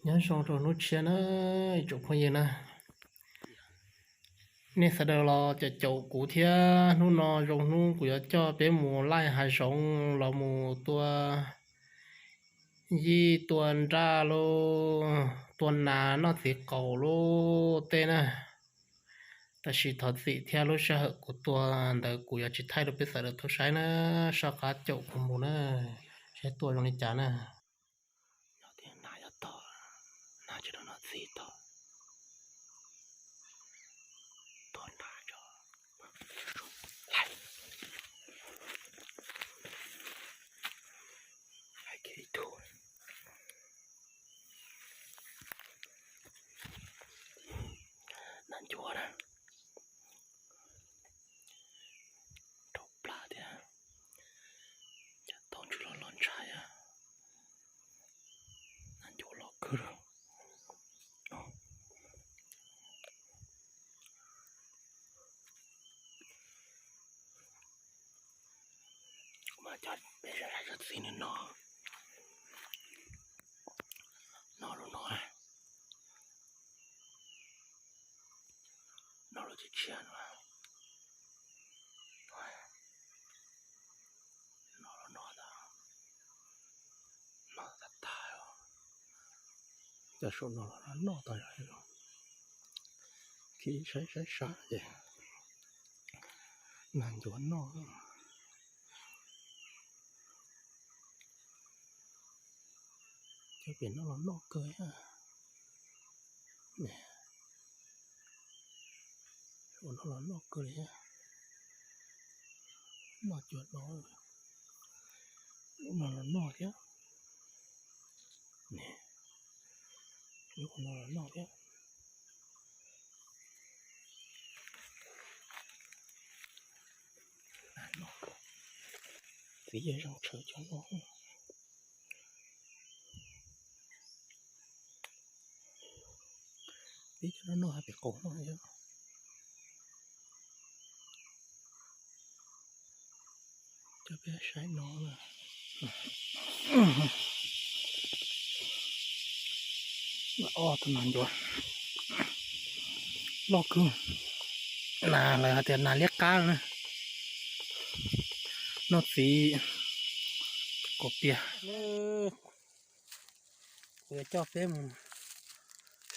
Nyob zoo rau hnub tshiab na, ib tsoom phooj ywg na. Nej sawv daws los caum caum kuv thiab, hnub no zoo hnub kuv yuav coj peb mus laij hav zoov los mus tua yij tua nraj lauj, tua nas noj txiv qaum lauj tej na. Tab sis thov txim thiab, lub sij hawm kuv tua ntawd kuv yuav tsis thaij rau peb sawv daws tau saib na, soj qab caum kuv mus na, saib tua zoo li cas na. Nyob tias nas yuav tog, nas tsis tau noj txiv tog. Tua nas tso. Laij. Laij kiag ib tug. Nas ncuav na. Rau plab thiab. Cas tau ntsws los los ntshai. Nas ncuav los kawg. Kuv mam coj peb saib saib txiv nws no. No lub no. No lub tsis tshiab no. No los no, no tag tag. Cov saum no los noj tag zog. Kiv saib saib sab ces nas ncuav noj. Cov pem no los noj kawg thiab. Ua no los noj kawg li thiab. Noj cuag no, ua no los noj thiab. Ua no los noj thiab. Txiv yawg zoo tshawv cov no. Peb cov no noj hais pem qaum no. Coj peb saib no. Ob tug nas ncuav loj kawg. Nas lawv hais tias nas liab qab na. Noj txiv kaum pias. Kuv yuav coj peb mus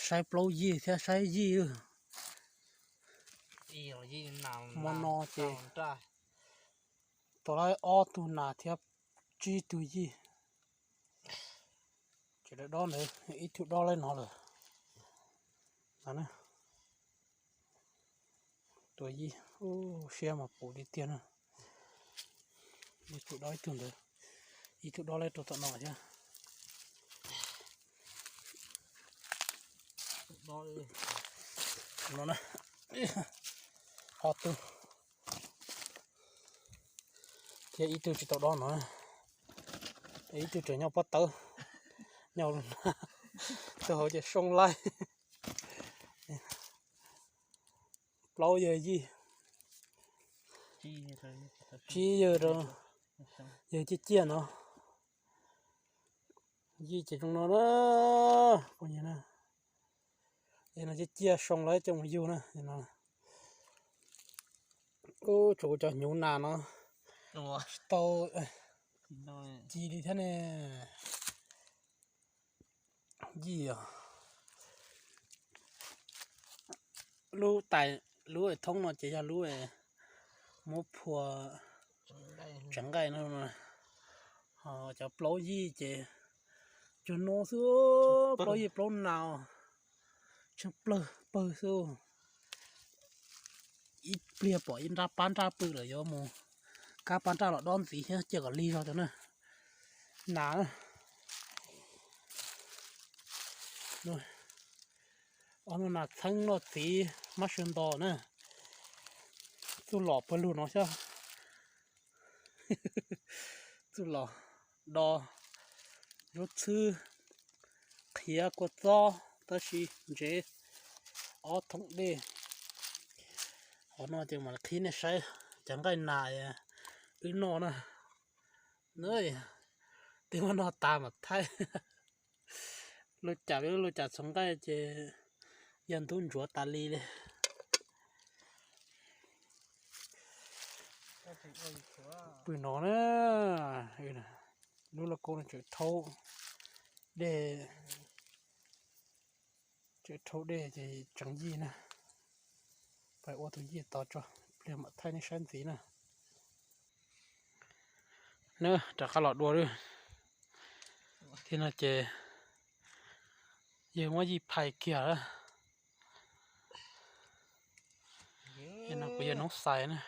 saib plaub yig thiab saib yij. Hmo no ces tau lawm ob tug nas thiab tsib tug yij. Ces dob ntawd ib tug dob lawm no lawm. Tua yij, siab mas pum li tiag na. Ib tug dob ib tug ntawd, ib tug dob lawm rau tom no thiab. No na, ob tug thiab ib tug tsis tau dob no, ib tug tseem nyob pob tawb, nyob rau hauv ces soo laij. Plaub yawg yij, tsib yawg, yawg ciaj ciaj no. Yij ces zoo no na, phooj ywg na. Yawg no ciaj ciaj soo lawm coj mus yug na. Ub, tshuav kuv cov hnyuv nas no tsis tau ci li thiab ne. Yij os, lub tais, lub thoob no ces yog lub muab phua tsev nqaij no. Ho cov plaub yij ces cuag no xwb, plaub yij plaub nas tsheej plawg pawg xwb. Ib pliag pom ib nrab pab nraj pw lawm yuav mus kab pab nraj los dob ntxiv thiab cia kom lig zog rau na. Nas, ob no nas txheeb noj txiv mab sawv ntos na. Txuj lom pawg lug no xyov, txuj lom do lub txhwb qhiav kua txob tab sis ntsev ob thoob dej. Qhov no ces mam qhib nej saib cov nqaij nas wb noj na. Twb muab noj tas mam thaij. Luj cas, luj cas txhoov nqaij ces yog ntub ntsuav tas li li. Pw no na, lub lauj kaub no tseem rhaub dej, tseem rhaub dej ces tseem yij na. Pais ua tus yij tod tso, pliag mam thaij nej saib ntxiv na. Nab, rov qab los dua lawm. Thiab no ces yawg muab yij phais kiag lawm. No kuv yawg Noob Xais na,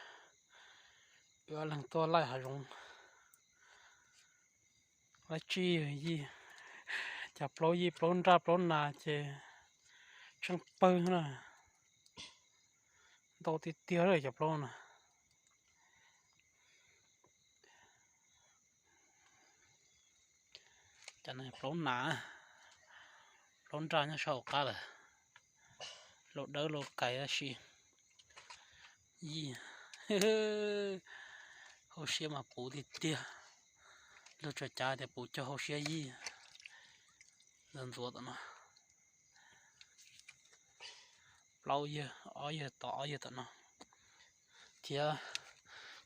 wb ob leeg tuaj laij hav zoov. Laij tsij yij, cov plaub yij plaub nraj plaub nas ces tsheej pawg na. Ntau tiag tiag li cov plaub na. Cov no plaub nas, plaub nraj nyob sab hauv qab lawm. Lau dawb lau kais tab sis yij, hauv siab mas puv tiag tiag. Luag tso cav tias puv cog hauv siab yij. Ntxuav ntxuav tom no, plaub yawg, ob yawg tom, ob yawg tom no. Thiab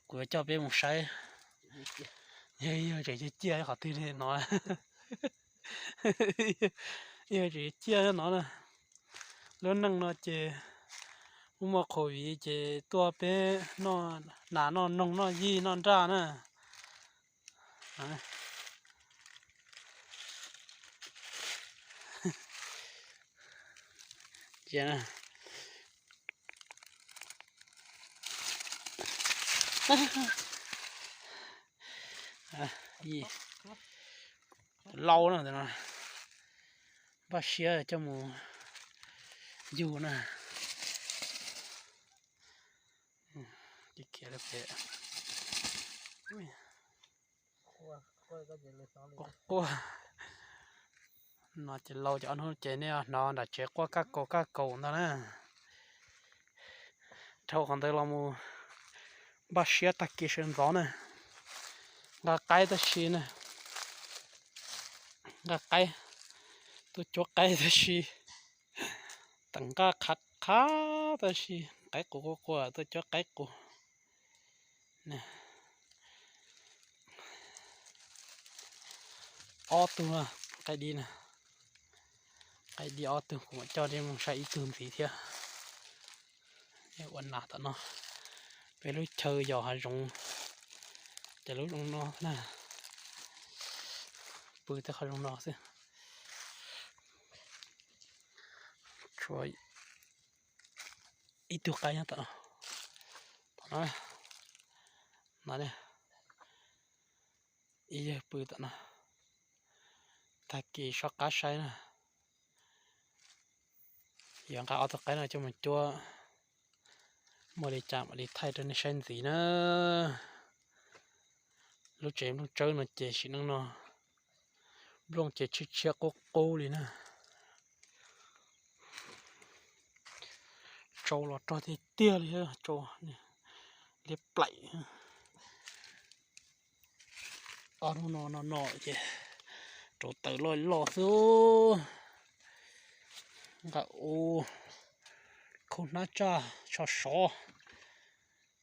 kuv yuav coj peb mus saib, yog yawg tseem ciaj ciaj qhov twg li no. Yawg tseem ciaj no na. Lub neej no ces kuj muaj qhov viv ces tuaj peb noj nas noj noog noj yij noj nraj na. Lau na, npaj siab coj mus yug na. Quaj, quaj. No ces lau cov hnub ces nej hnov nram tsev quaj kaj kaus kaj kaus ntag na. Dhau qhov ntawd los mus npaj siab tag kis sawv ntxov na. Nqa qaib tab sis na, nqa qaib, tuaj cuab qaib tab sis, teem nqaj qhav qhav tab sis qaib qus quaj quaj tuaj cuab qaib qus. Ob tug qaib dib na, qaib dib ob tug, kuv mam coj nej mus saib ib tug ntxiv thiab. Ua nas tom no, peb lub chaw yos hav zoov, ces lub zoo no na, pw tej qhov zoo no xwb. Tshuav ib tug qaib nyob tom no, tom no, no, ib yawg pw tom no, tag kis soj qab saib na. Yuav nqa ob tug qaib no coj mus cuab, muaj li cas mam li thaij rau nej saib ntxiv na. Lub tsev nplooj tsawb no ces sim neej no nplooj ces tshiab tshiab qub qub li na. Tsau los rog tiag tiag li, tsau liab plaim. Ob hnub no no no ces rauv taws loj loj xwb. Nqa ua khaub hnab tsaj tsho sov,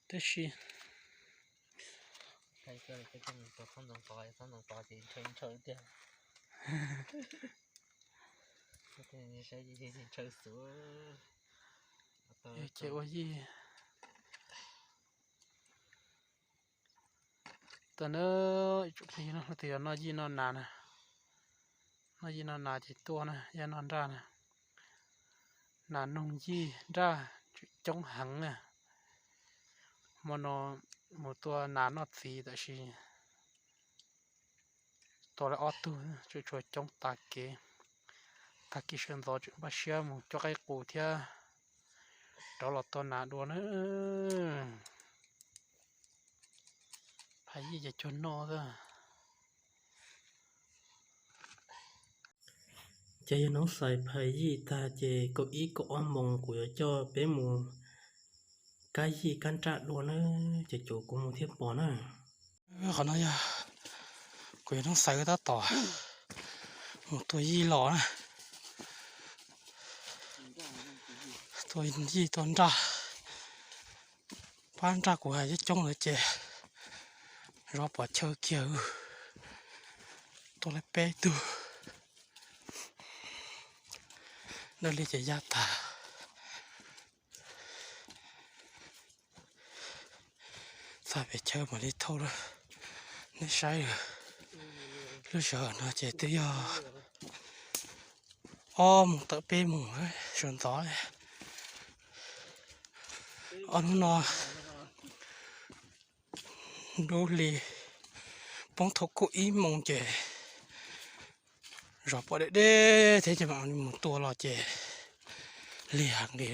tab sis ces ua yij. Tau na, ib tsoom phooj ywg, leej twg yog noj yij noj nas na, noj yij noj nas ces tuaj na, yog noj nraj na, nas noog yij nraj tseem coob heev na. Hmo no mus tua nas noj txiv tab sis tua lawm ob tug, tseem tshuav coob tas kev. Tag kis sawv ntxov tseem npaj siab mus cuab qaib qus thiab rov los tua nas dua na. Phais yij ces cuag no xwb. Ces yog noob xais phais yij tag ces kaum ib kaum ob moos kuv yuav coj peb mus kab yij kab nraj dua na, ces caum kuv mus thiaj pom na. Qhov no yog kuv yog noob xais tab tom mus tua yij los na. Tua yij tua nraj, pab nraj kuv hais coob coob lawm ces zov pom chaw kiag. Tua lawv peb tug, dawb li ces yaj tas. Txog pem chaw mam li thauj rau nej saib. Lub sij hawm no ces twb yog ob moos tawm peb moos sawv ntxov. Ob hnub no lub hli poob thaum kaum ib moos ces zov pom deb deb thiab ces mam li mus tua los ces lig heev li.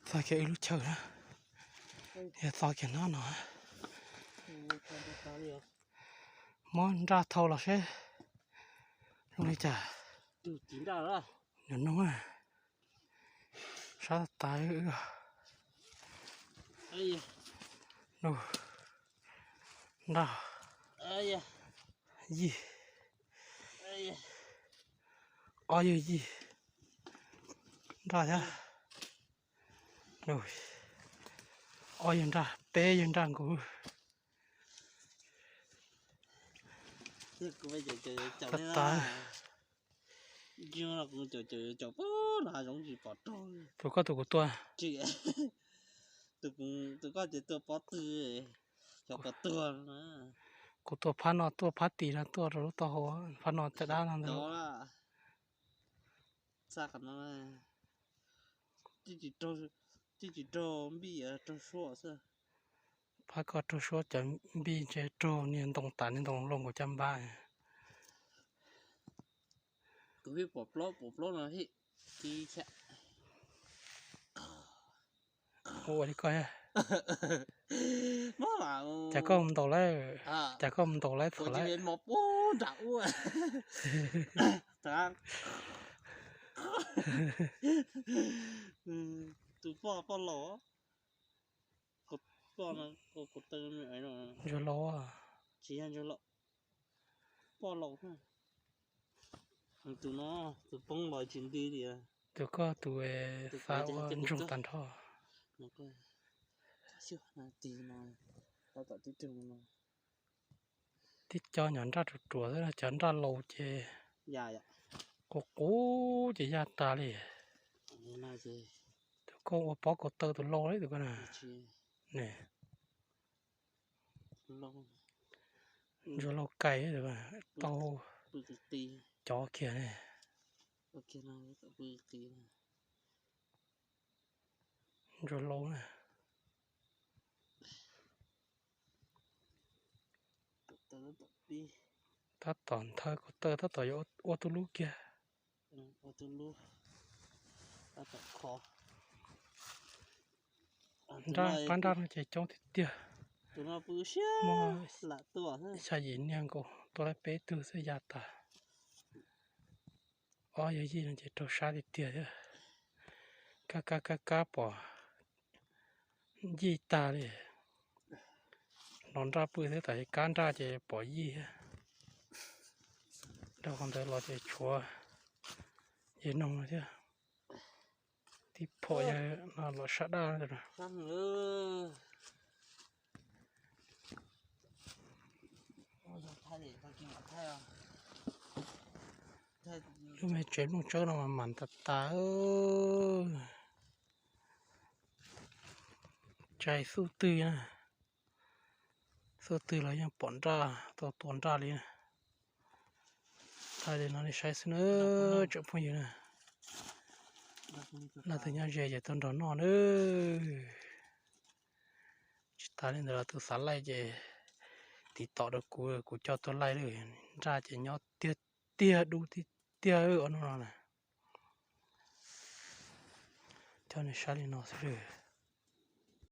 Txog kiag wb lub chaw na, yog txog kiag no no. Muab nraj thau los seb zoo li cas. Nyuam noog sab tas. Nraj yij, ob yawg yij, nraj thiab. Ob yawg nraj, peb yawg nraj nkaus. Tas. Tus koj tus kuv tua. Tus koj ces tua pob tw, cov kom tuag. Kuv tua phab no, tuaj phab tim no, tuaj rau lub taub hau, phab no caj dab no ntag. Tsis raug npij, raug suab xwb. Phab koj raug suab, cov npij ntshe raug niag ntoo tas niag ntoo loj nkaus caj npab. Kuv pom plaub, pom plaub no. Ua li koj, cas koj mus ntaus lawm, cas koj mus ntaus lawm thaum lawm. Tus poj, poj laus, ntsuag laus, tsis yog ntsuag laus, poj laus. Tus no, tus poob los tsis nti li. Tus koj tus xav ua ntsoog tag nrho. Tib co nyuam nraj ruam ruam xwb, cov nraj laus ces qus qus ces yaj tas li. Tus koj ua pob kau taw tus laus li tus koj na. Ntsuag laus kais, tau cov kiag ne. Ntsuag laus na. Tab tom nthawv kau taw tab tom yuav ua tus lub kiag. Nraj, pab nraj no ces coob tiag tiag. Muaj xya yim niag nkaus, tua lawv peb tug xwb yaj tas. Ob yawg yij no ces raug sab tiag tiag thiab. Kab kab kab kab pom yij tag li. Hnov nraj pw xwb, tam sim kab nraj ces pom yij thiab. Dhau qhov ntawd los ces tshuav yawg noog no thiab. Tib phuam yawg no los sab daj. Lub me tsev nplooj tsawb no mas mam tas tas. Tsis xub twg na, xub twg los yeej pom nraj, tau tua nraj li na. Thaij li no nej saib xwb na, tsoom phooj ywg na. Leej twg nyob ze ces tuaj nrog noj na. Tsis tas li ntawd los tus xav laij ces tiv tom rau kuv, kuv coj tuaj laij lawm. Nraj ces nyob tiag tiag, dub tiag tiag ob hnub no na. Coj nej saib li no xwb.